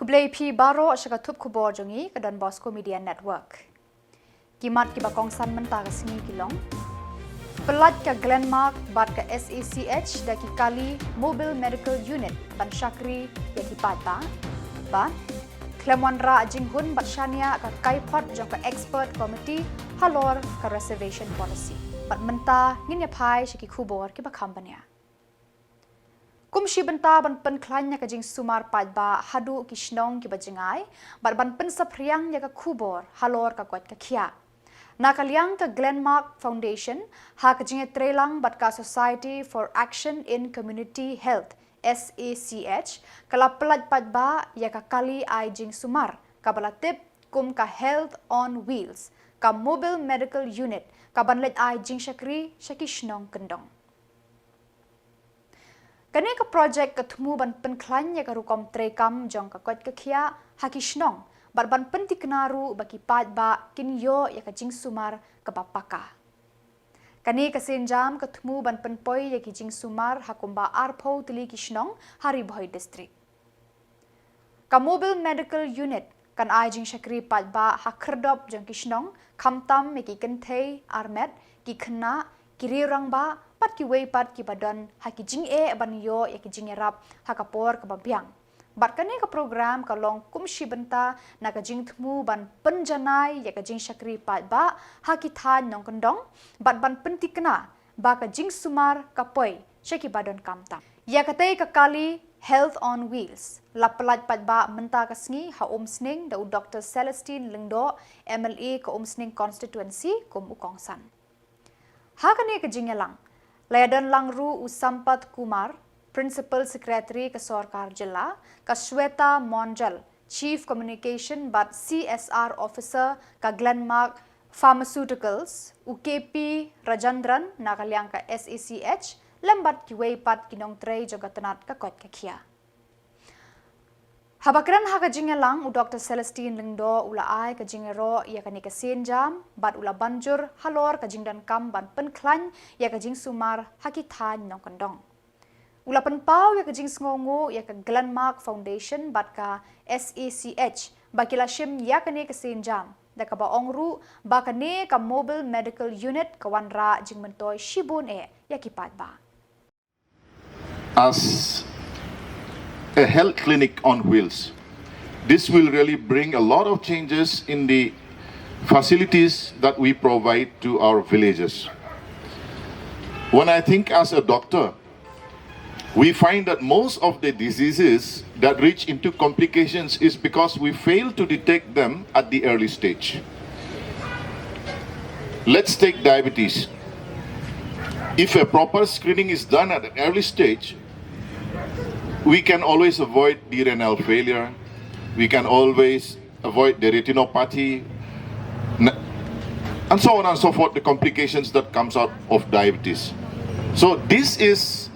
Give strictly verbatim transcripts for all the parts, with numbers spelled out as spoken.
Blei phi baroh sha ka thup khubor jong ngi ka Don Bosco Media Network. Ki mat kiba kongsan mynta ka sngi ki long: Pyllait ka Glenmark bad ka SACH da ki kali Mobile Medical Unit ban shakri ïa ki paidbah. Bad khlem wanrah jinghun bad shaniah ka kaiphod jong ka Expert Committee halor ka Reservation Policy. Bad mynta ngin ïa phai sha ki khubor kiba kham bniah. Kum shi bynta ban pynkhlaiñ ïa ka jingsumar paidbah haduh ki shnong kiba jngai bad ban pynsaphriang ïa ka khubor halor ka koit ka khiah, na ka liang ka Glenmark Foundation ha ka jingïatreilang bad ka Society for Action in Community Health, SACH, ka la pyllait paidbah ïa ka kali ai jingsumar kaba la tip kum ka Health on Wheels, ka Mobile Medical Unit kaban leit ai jingshakri sha ki shnong kyndong. Kane ka projek ka thmu ban pynkhlaiñ ïa ka rukom treikam jong ka koit ka khiah ha ki shnong bad ban pyntikna ruh ba ki paidbah kin ïoh ïa ka jingsumar kaba paka. Kane ka sienjam ka thmu ban pynpoi ïa ki jingsumar ha kumba arphew tylli ki shnong ha Ri Bhoi District. Ka Mobile Medical Unit kan ai jingshakri paidbah ha khyrdop jong ki shnong, khamtam ïa ki kynthei armet, ki khynnah, ki riew rangbah bad kiwei pat kiba don ha ki jingeh ban ïoh ïa ki jingïarap ha ka por kaba biang. Bad kane ka program ka long kum shi bynta na ka jingthmu ban pynjanai ïa ka jingshakri paidbah ha ki thaiñ nongkyndong bad ban pyntikna ba ka jingsumar ka poi sha kiba donkam tam. Ïa katei ka kali Health on Wheels la pyllait paidbah mynta ka sngi ha Umsning da u Doctor Celestine Lyngdoh, MLA ka Umsning Constituency, kum u kongsan. Ha kane ka jingïalang la ïadon lang ruh u Sampath Kumar, Principal Secretary ka Sorkar Jylla, ka Shweta Monjal, Chief Communication bad CSR Officer ka Glenmark Pharmaceuticals, u K P Rajendran na ka liang ka SACH, lem bad kiwei pat ki nongtrei jong ka tnat ka koit ka khiah. Haba kren ha ka jingïalang, u Doctor Celestine Lyngdoh u la ai ka jingïaroh ïa kane ka sienjam bad u la ban jur halor ka jingdonkam ban pynkhlaiñ ïa ka jingsumar ha ki thaiñ nongkyndong. U la pynpaw ïa ka jingsngewnguh ïa ka Glenmark Foundation bad ka SACH ba ki la shim ïa kane ka sienjam, da kaba ong ruh ba kane ka Mobile Medical Unit ka wanrah jingmyntoi shibun eh ïa ki paidbah. As a health clinic on wheels, this will really bring a lot of changes in the facilities that we provide to our villages. When I think as a doctor, we find that most of the diseases that reach into complications is because we fail to detect them at the early stage. Let's take diabetes. If a proper screening is done at an early stage, we can always avoid the renal failure, we can always avoid the retinopathy, and so on and so forth, the complications that comes out of diabetes. So this is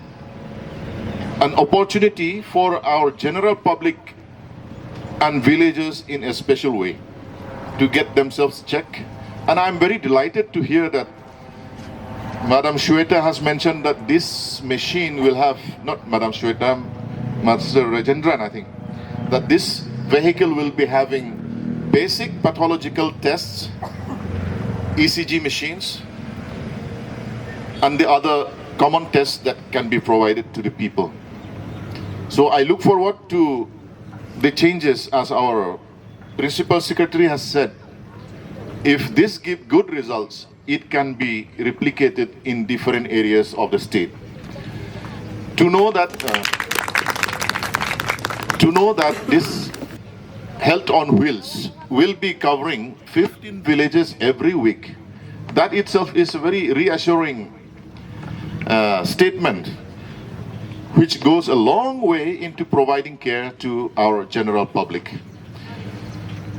an opportunity for our general public and villagers in a special way to get themselves checked. And I'm very delighted to hear that Madam Shweta has mentioned that this machine will have, not Madam Shweta, Master Rajendran, I think, that this vehicle will be having basic pathological tests, E C G machines, and the other common tests that can be provided to the people. So I look forward to the changes, as our principal secretary has said. If this give good results, it can be replicated in different areas of the state. To know that, uh, to know that this Health on Wheels will be covering fifteen villages every week, that itself is a very reassuring uh, statement, which goes a long way into providing care to our general public.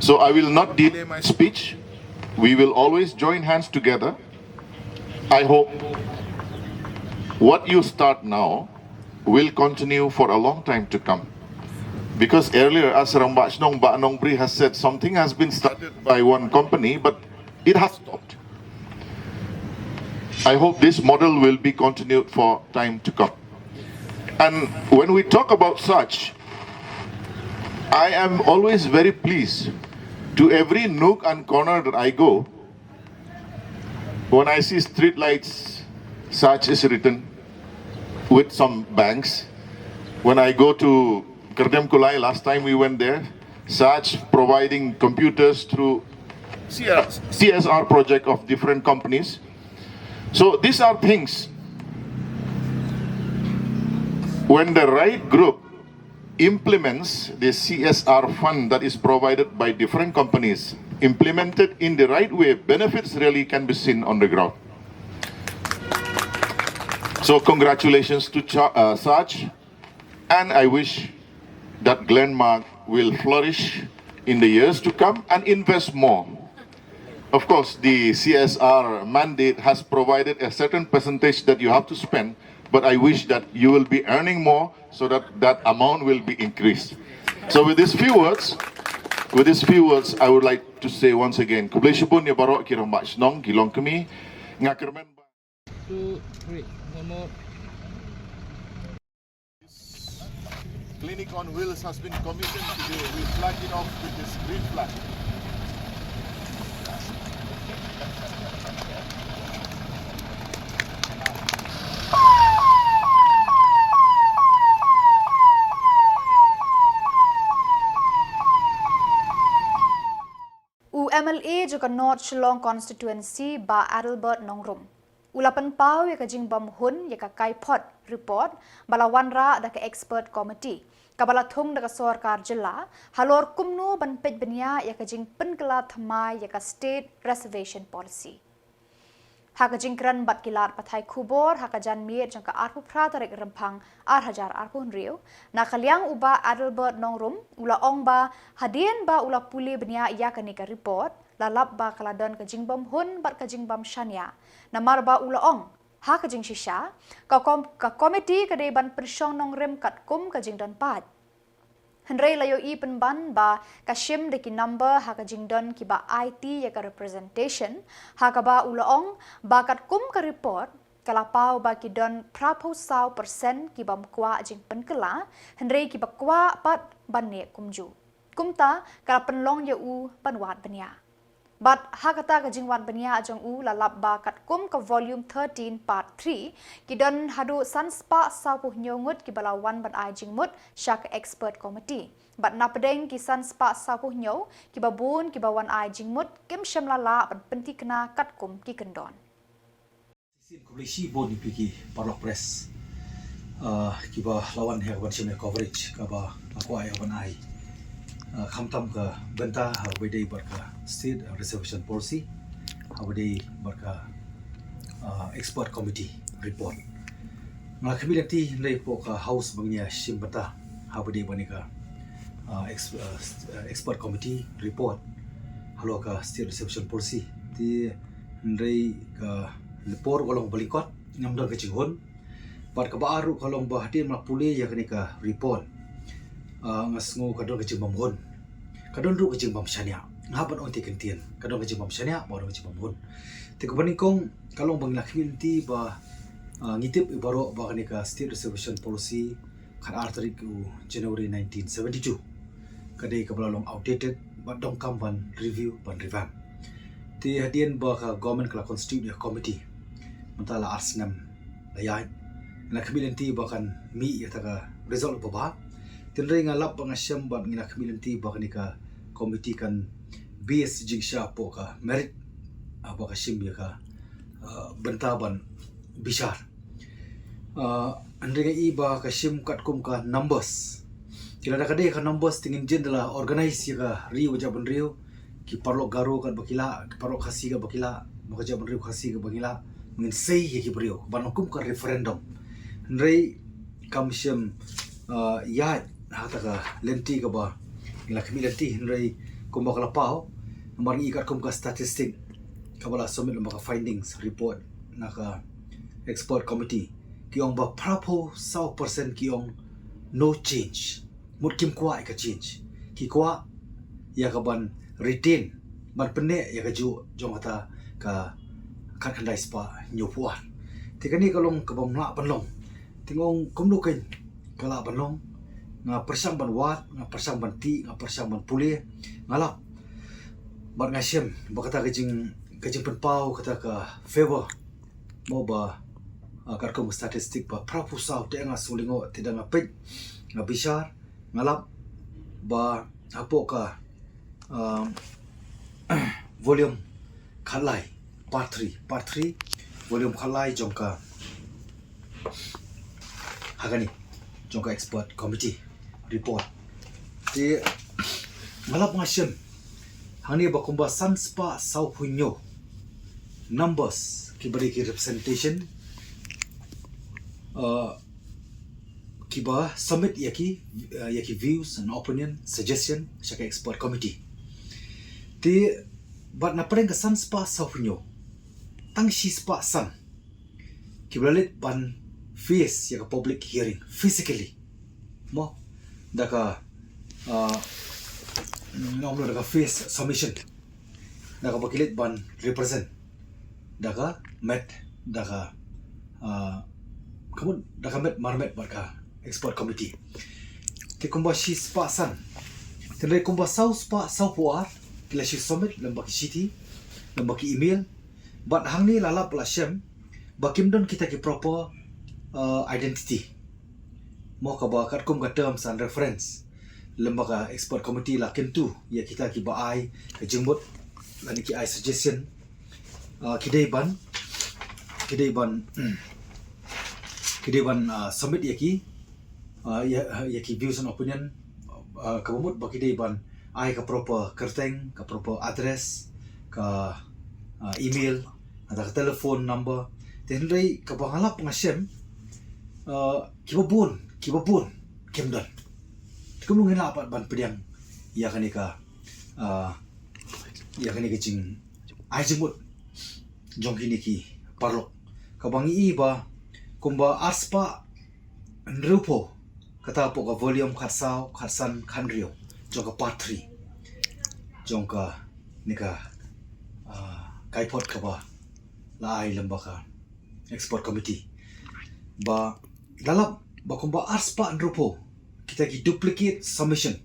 So I will not delay my speech. We will always join hands together. I hope what you start now will continue for a long time to come. Because earlier, as Rangbah Shnong Bah Nongbri has said, something has been started by one company, but it has stopped. I hope this model will be continued for time to come. And when we talk about such, I am always very pleased to every nook and corner that I go. When I see street lights, such is written with some banks. When I go to Kerdem Kulai, last time we went there, such providing computers through C S, C S R project of different companies. So these are things, when the right group implements the C S R fund that is provided by different companies, implemented in the right way, benefits really can be seen on the ground. So congratulations to Cha- uh, Sach, and I wish that Glenmark will flourish in the years to come and invest more. Of course, the C S R mandate has provided a certain percentage that you have to spend, but I wish that you will be earning more so that that amount will be increased. So with these few words, with these few words, I would like to say once again, khublei shibun ïa baroh ki rangbah shnong, ki longkmie, nga kyrmen ba- Two, three, one more. Clinic on Wheels has been commissioned today. We flag it off with this green flag. U M L A jong ka North Shillong Constituency, Bah Adelbert Nongrum, u la pynpaw ïa ka jingbymhun ïa ka Kaiphot report ba la wanrah da ka expert committee kaba la thung da ka sorkar jylla halor kumno ban peit bniah ïa ka jingpynkylla thymmai ïa ka State Reservation Policy. Ha ka jingkren bad ki lad pathai khubor ha ka janmiet jong ka arphew phra tarik Rymphang ar hajar arphew hynriew, na ka liang u Bah Adelbert Nongrum u la ong ba hadien ba u la pule bniah ïa kane ka report, la lap ba ka la don ka jingbymhun bad ka jingbymshaniah. Namar ba u la ong, ha ka jingshisha, ka, kom- ka komiti ka dei ban pynshong nongrim katkum ka jingdon paid. Hynrei la ïohi pynban ba ka shim da ki number ha ka jingdon kiba aiti ïa ka representation, ha kaba u la ong ba katkum ka report, ka la paw ba ki don phraphew saw percent ki bym kwah jingpynkylla, hynrei kiba kwah pat ban neh kumjuh. Kumta, ka la pynlong ïa u ban wad bniah. Bad ha kata ka jingwad bniah jong u la lap ba katkum ka volume thirteen part three, ki don haduh san spah sawphew hynñiew ngut kiba la wan ban ai jingmut sha ka expert committee. Bad na pdeng ki san spah sawphew hynñiew, kiba bun kiba wan ai jingmut kim shym la lah ban pynthikna katkum ki kyndon. Shisien khublei shibun ïa phi ki paralok press, ah, kiba la wan ïa ka ban shim ïa coverage kaba nga kwah ïa ka ban ai. Ah, khamtam ka bynta haba ïadei bad ka State Reservation Policy, haba ïadei bad ka, ah, expert committee report. Nga la khmih lynti hynrei hapoh ka House ba ngin ïa shim bynta haba ïadei bad kane ka, ah, ex- ah, st- ah, expert committee report halor ka State Reservation Policy. Te hynrei ka por ka long ba lyngkot, ngam don ka jinghun. Bad kaba ar ruh ka long ba hadien ba nga la pule ïa kane ka report, ah, nga sngew ka don ka jingbymhun, ka don ruh ka jingbymshaniah. Nga hap ban ong te kyntien, ka don ka jingbymshaniah bad ka don ka jingbymhun. Te kaba nyngkong ka long ba ngi la khmih lynti ba, ah, ngi tip ïa baroh ba kane ka State Reservation Policy khatar tarik u January nineteen seventy-two ka dei kaba la long outdated bad donkam ban review ban revamp. Te hadien ba ka government ka la constitute ïa ka committee, mynta la ar snem la ïaid, ngi la khmih lynti ba kan mih ïa kata ka result ba bha. Te hynrei nga lap ba nga shem bad ngi la khmih lynti ba kane ka committee kan base jingshisha hapoh ka merit, ah, ba ka shim ïa ka, ah, bynta ban bishar. Ah, hynrei nga i ba ka shim katkum ka numbers. Te lada ka dei ka numbers te ngin jin da la organize ïa ka ri ba jait bynriew, ki paralok Garo katba ki lah, ki paralok Khasi katba ki lah, ba ka jait bynriew Khasi katba ngi lah, ngin sei ïa ki briew ban long kum ka referendum. Hynrei kam shym, ah, ïaid ha kata ka lynti kaba ngi la khmih lynti, hynrei kumba ka la paw, namar ngi i katkum ka statistic kaba la submit lem bad ka findings report na ka expert committee, ki ong ba phraphew saw percent ki ong no change. Mut kim kwah ïa ka change. Ki kwah ïa ka ban retain, ban pynneh ïa kajuh jong kata ka khatkhyndai spah hynñiewphew ar. Te kane ka long kaba ym lah ban long. Te nga ong kumno kein ka lah ban long. Nga pyrshang ban wad, nga pyrshang ban tih, nga pyrshang ban pule, nga lap. Bad nga shem ba kata ka jing, ka jingpynpaw kata ka favor, mo ba, ah, katkum ka statistic ba phra phew saw te nga sngewlyngngoh, te da nga peit, nga bishar, nga lap ba hapoh ka, um, volume khatlai, part three, part three, volume khatlai jong ka, ha kane, jong ka expert committee report. Te nga lap nga shem hangne ba kumba san spah saw phew hynñiew numbers kiba dei ki representation, uh, kiba submit ïa ki, uh, ïa ki views and opinion, suggestion sha ka expert committee. Te bad na pdeng ka san spah saw phew hynñiew, tang shi spah san kiba la leit ban face ïa ka public hearing physically, mo, da ka, uh, ngam lo, da ka face submission, da kaba ki leit ban represent da ka met, da ka, ah, ka mut, da ka met marmet bad ka expert committee. Te kumba shi spah san, te hynrei kumba saw spah saw phew ar ki la shu submit lem bad ki shithi, lem bad ki email. Bad hangne la lap la shem ba kim don kita ki proper, ah, identity, mo, kaba katkum ka terms and reference lem bad ka expert committee la kyntu ïa kita kiba ai ka jingmut lane ki ai suggestion, ah, ki dei ban, ki dei ban, ki dei ban, ah, submit ïa ki, ah, ïa, ïa ki views and opinion, ah, kaba mut ba ki dei ban ai ka proper kyrteng, ka proper address, ka, ah, email, nangta ka telephone number. Te hynrei kaba nga lap nga shem, ah, kiba bun, kiba bun kim don. Te kumno ngin lah pat ban pdiang ïa kane ka, ah, ïa kane ka jing ai jingmut jong kine ki paralok, kaba ngi i ba kumba ar spah hynriewphew, kata hapoh ka volume khatsaw, khatsan, khathynriew jong ka part three jong kane ka, ah, kaipot kaba la ai lem bad ka expert committee, ba la lap ba kumba ar spah hynriewphew kita ki duplicate submission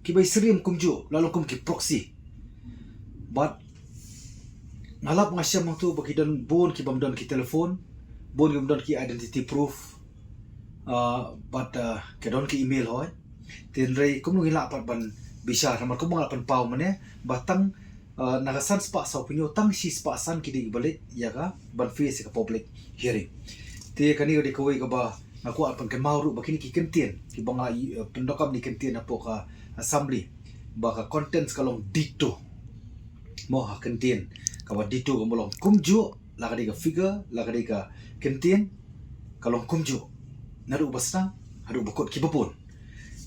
kiba isyriem kumjuh, la long kum ki proxy. Bad nga lap nga shem hangto ba ki don bun ki bym don ki telephone, bun ki bym don ki identity proof, ah, bad, ah, ki don ki email hoi. Te hynrei kumno ngi lah pat ban bishar, namar kumba nga la pynpaw mynne ba tang, ah, na ka san spah saw phew hynñiew, tang shi spah san ki dei kiba leit ïa ka ban face ïa ka public hearing. Te kane ka dei kawei kaba nga kwah pynkynmaw ruh ba kine ki kyntien kiba nga, eh, pyndonkam ne kyntien hapoh ka assembly, ba ka contents ka long ditto, mo, ha kyntien kaba ditto, kaba long kumjuh, la ka dei ka figure, la ka dei ka kyntien, ka long kumjuh, naduh ba sdang haduh ba kut, kiba bun.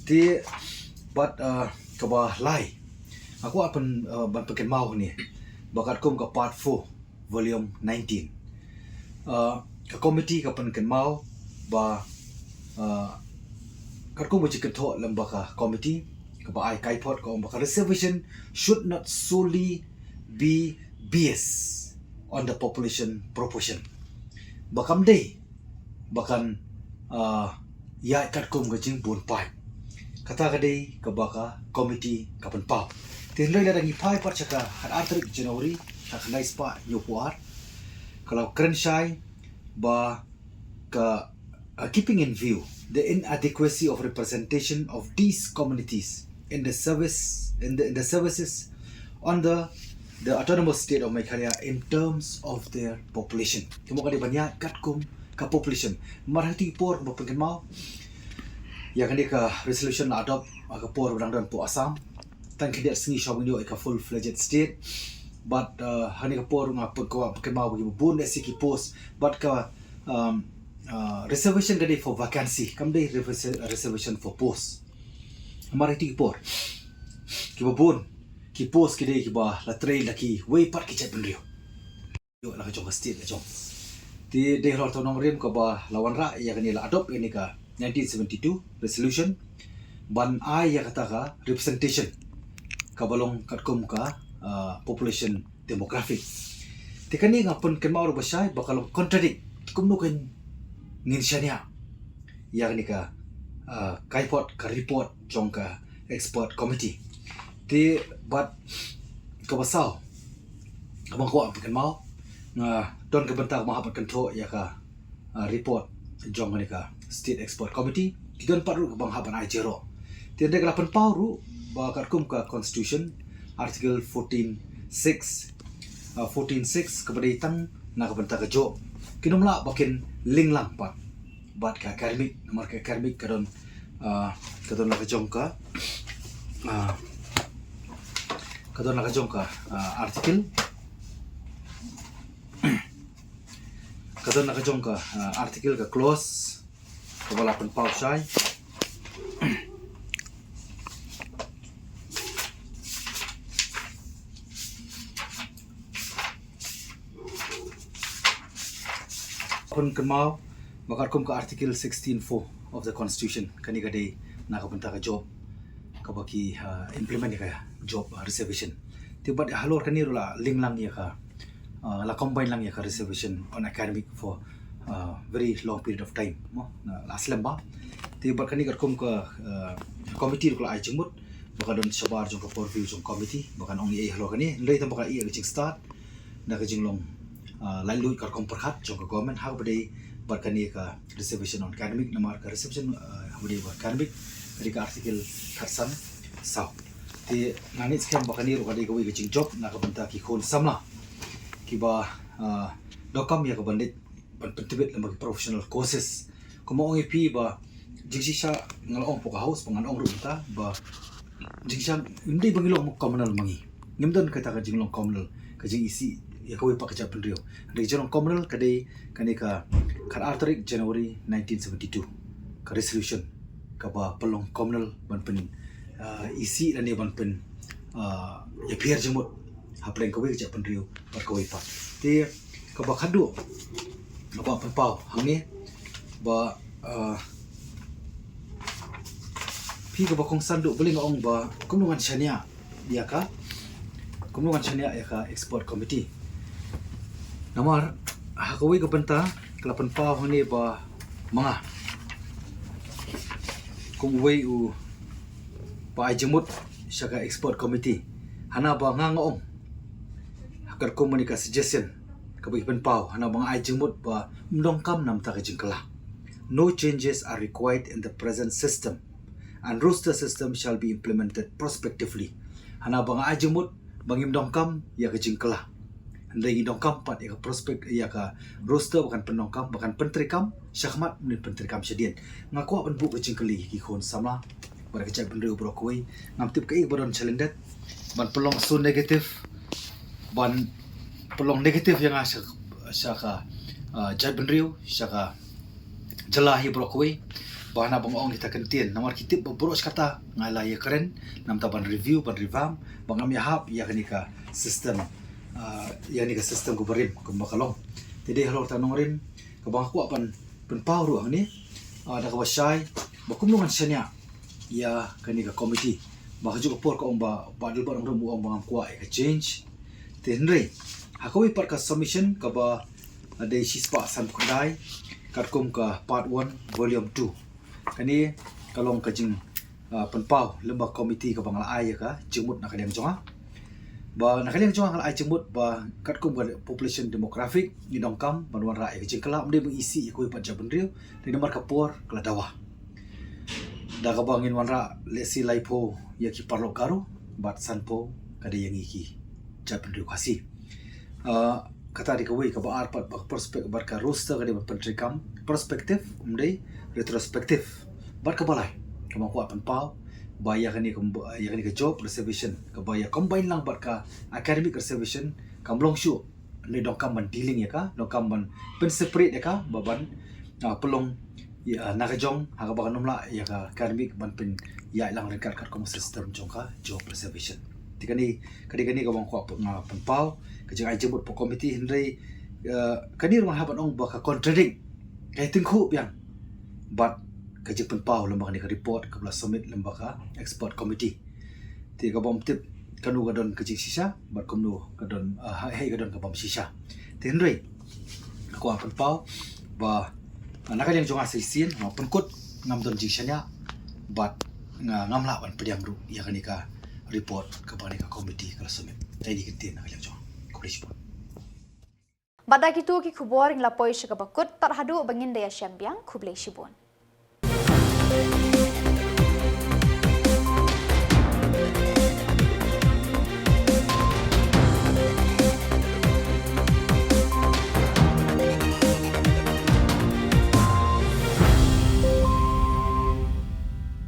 Te bad, ah, kaba lai, nga kwah pyn, ah, ban pynkynmaw hangne ba katkum ka part four, volume nineteen, ah, ka committee ka pynkynmaw ba, ah, katkum ka jingkynthoh lem bad ka committee kaba ai kaipot, ka ong ba ka reservation should not solely be based on the population proportion, ba kam dei ba kan, ah, ïaid katkum ka jingbun paid. Kata ka dei kaba ka committee ka pynpaw. Te hynrei lada ngi phai pat sha ka khatar tarik January, ka khyndai spah hynñiewphew ar, ka la kren shai ba ka, uh, keeping in view the inadequacy of representation of these communities in the service, in the, in the services under the Autonomous State of Meghalaya in terms of their population. Te mo, ka dei ban ïaid katkum ka population. Namar ha kito ki por ba pynkynmaw ïa kane ka resolution la adopt ha ka por ba dang don hapoh Assam. Tang khyndiat sngi shuwa ban ïoh ïa ka full-fledged state. Bad, uh, ha kane ka por nga pyn, kwah pynkynmaw ba kiba bun S C ki post, bad ka, um, uh, reservation ka dei for vacancy, kam dei reservation, reservation for post. Namar ha kito ki por kiba bun ki post ki dei kiba la trei da kiwei pat ki jaitbynriew, ïoh la ka jong ka state la jong. Te dei halor uta u nongrim kaba la wanrah ïa kane, la adopt ïa kane ka nineteen seventy-two resolution ban ai ïa kata ka representation kaba long katkum ka, ah, population demographic. Te kane nga pynkynmaw ruh ba shai ba ka long contradict. Kumno kan ngin shaniah ïa kane ka, uh, kaipot ka report jong ka expert committee. Te bad kaba saw, kaba kwah pynkynmaw, nga don ka bynta kaba hap ban kynthoh ïa ka uh, report jong kane ka state expert committee. Ki don pat ruh kaba hap ban ai jingïaroh. Te dei ka la pynpaw ruh ba katkum ka constitution, article fourteen six, uh, fourteen six kaba dei tang na ka bynta ka job, kin ym lah ba kin link lang pat bad ka academic, namar ka academic ka don, uh, ka don la ka jong ka, uh, ka don la ka jong ka, uh, article, ka don la ka jong ka, uh, article, ka clause kaba la pynpaw shai. Pynkynmaw ba katkum ka article sixteen four of the constitution, kane ka dei na ka bynta ka job, kaba ki, uh, implement ïa ka job, uh, reservation. Te bad halor kane ruh la link lang ïa ka, uh, la combine lang ïa ka reservation on academic for, uh, very long period of time, mo, uh, la slem bha. Te bad kane katkum ka, uh, committee ruh ka la ai jingmut ba ka don shabar jong ka purview jong committee ba kan ong ei halor kane, hynrei tang ba ka la ïa ka jingstad da ka jinglong, uh, laitluid katkum pyrkhat jong ka government ha kaba dei bad kane ka reservation on academic, namar ka reservation, uh, ha kaba dei bad academic ka dei ka article khatsan saw. Te nga ngeit skhem ba kane ruh ka dei kawei ka jingjop na ka bynta ki khun samla kiba, uh, donkam ïa ka ban leit ban pyntbit lem bad ki professional courses. Kumba ong ïa phi ba jingshisha, nga la ong hapoh ka house, ba ngan ong ruh mynta ba jingshisha ym dei ba ngi long communal ma ngi. Ngim don kata ka jinglong communal, ka jingisih ïa kawei pat ka jaitbynriew. Hynrei ka jinglong communal ka dei kane ka khatar tarik January nineteen seventy-two, ka resolution kaba pynlong communal ban pyn, ah, isih lane ban pyn, ah, ïapher jingmut hapdeng kawei ka jaitbynriew bad kawei pat. Te kaba khadduh nga kwah pynpaw hangne ba, ah, phi kaba kongsan duh, balei nga ong ba kumno ngan shaniah ïa ka, kumno ngan shaniah ïa ka expert committee. Namar ha kawei ka bynta ka la pynpaw hangne ba ma nga kum uwei uba ai jingmut sha ka expert committee, hana ba nga, nga ong, ha katkum kane ka suggestion kaba ki pynpaw, hana ba nga ai jingmut ba ym donkam namar ka jingkylla. No changes are required in the present system and roster system shall be implemented prospectively. Hana ba nga ai jingmut ba ngim donkam ïa ka jingkylla, hynrei ngi donkam pat ïa ka prospect, ïa ka roster ba kan pyndonkam, ba kan pyntreikam shakhmat, ym pyntreikam shadien. Nga kwah ban buh ka jingkylli ki khun samla bad ka jaitbynriew baroh kawei. Ngam tip kaei ba don shalyndet ban pynlong so negative, ban pynlong negative ïa nga sha, sha ka, ah, jaitbynriew, sha ka jylla hi baroh kawei. Ba hana ba nga ong kita ki kyntien, namar ki tip ba baroh shi katta nga la ïakren namar ban review, ban revamp, ba ngam ïahap ïa kane ka system, ah, ïa kane ka system kaba rim kumba ka long. Te dei halor kata nongrim kaba nga kwah ban pynpaw ruh hangne, ah, da kaba shai ba kumno ngan shaniah ïa kane ka committee. Ba kajuh ka por ka ong ba, Bah Adelbert Nongrum u ong ba ngam kwah ïa ka change. Te hynrei ha kawei pat ka submission kaba, ah, dei shispah sanphew khyndai, katkum ka part one, volume two. Kane ka long ka jing, ah, pynpaw lem bad ka committee kaba nga la ai ïa ka jingmut na ka liang jong nga. Ba na ka liang jong nga nga la ai jingmut ba katkum ka population demographic, ngi donkam ban wanrah ïa ka jingkylla, ym dei ba isih ïa kawei pat jaitbynriew, dei namar ka por ka la dawa. Da kaba ngin wanrah lehse laiphew ïa ki paralok Garo bad sanphew ka dei ïa ngi ki jaitbynriew Khasi. Ah, kata dei kawei. Kaba ar pat ba ka prospect bad ka roster ka dei ban pyntreikam prospective, ym dei retrospective. Bad kaba lai kaba nga kwah pynpaw ba ïa kane ka, ïa kane ka job reservation kaba ïa combine lang bad ka academic reservation kam long shuh. Hynrei donkam ban dealing ïa ka, donkam ban pynseparate ïa ka, ba ban, ah, pynlong ïa, ah, na ka jong, ha kaba kan ym lah ïa ka academic ban pynïaid lang ryngkat katkum ka system jong ka job reservation. Te kane, kane, kane kaba nga kwah pyn-, nga pynpaw, ka jingai jingmut hapoh committee, hynrei, eh, kane ruh nga hap ban ong ba ka contradict, ka ïatyngkhuh biang bad ka jingpynpaw lem bad kane ka report kaba la submit lem bad ka expert committee. Te kaba ym tip kano ka don ka jingshisha bad kumno ka don, ah, ha, hei ka don ka bym shisha. Te hynrei nga kwah pynpaw ba, ah, na ka liang jong nga sa shisien, ah, pynkut ngam don jingshaniah, Bad nga ngam lah ban pdiang ruh ïa kane ka report kaba kane ka committee ka la submit. Te ïa kine ki ktien na ka liang jong nga. Khublei shibun. Bad da kito ki khubor ngi la poi sha kaba kut, tad haduh ba ngin da ïashem biang, khublei shibun.